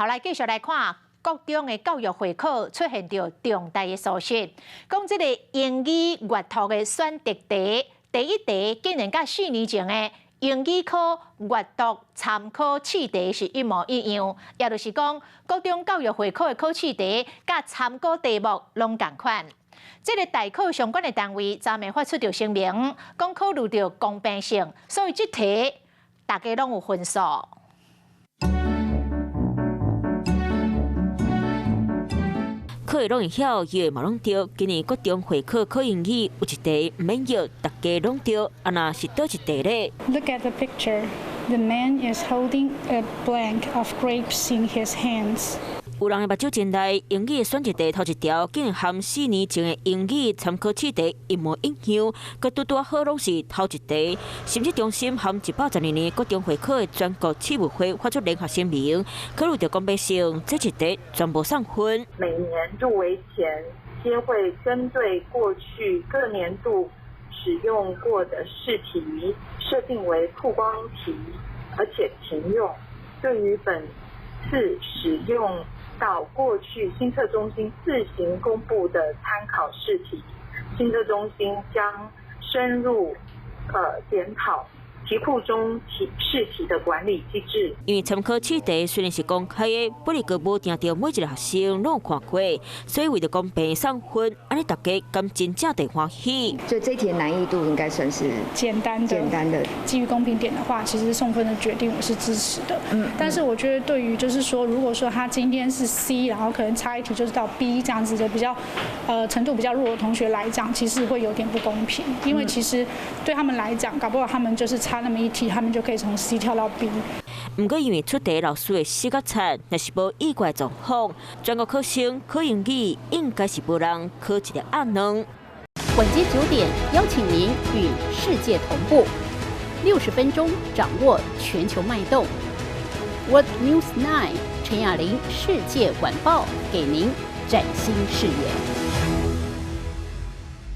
好，來繼續來看。國中的教育會考出現著重大的疏失，講這個英語閱讀的選擇題，第一題竟然佮4年前的英語科閱讀參考試題是一模一樣，也就是講，國中教育會考的考試題佮參考題目攏仝款。這個代考相關的單位昨暝發出著聲明，講考慮著公平性，所以這題大家攏有分數。考的攏會曉，伊嘛攏對。今年國中會考考英語有一題毋免搖，大家攏對。啊若是佗一題咧？ Look at the picture. The man is holding a blank of grapes in his hands. 有人的目睭真利，英語的選擇題頭一條竟然和4年前的英語參考試題一模一樣，閣拄拄好攏是頭一題。審試中心和112年國中會考的全國試務會發出聯合聲明，考慮著公平性，這一題全無送分。每年入圍前，皆會針對過去各年度使用過的試題設定為曝光題，而且停用。對於本次使用到過去新測中心自行公布的參考試題，新測中心將深入檢討題庫中題試題的管理機制。因為參考試題雖然是公開的，不過無定著每一個學生攏有看過，所以為著公平送分，按呢大家敢真正會歡喜？所以這題難易度應該算是簡單的。簡單的。基於公平點的話，其實送分的決定我是支持的。但是我覺得對於就是說，如果說他今天是 C，然後可能差一題就是到 B 這樣子的比較，程度比較弱的同學來講，其實會有點不公平，因為其實對他們來講，搞不好他們就是差那麼一題，他們就可以從 C 跳到 B。毋過因為出題老師的死角賊，若是無意外狀況，全國考生考英語應該是無人考一粒鴨卵。晚間9點，邀請您與世界同步，60分鐘掌握全球脈動。World News 9 陳雅玲世界晚報，給您嶄新視野。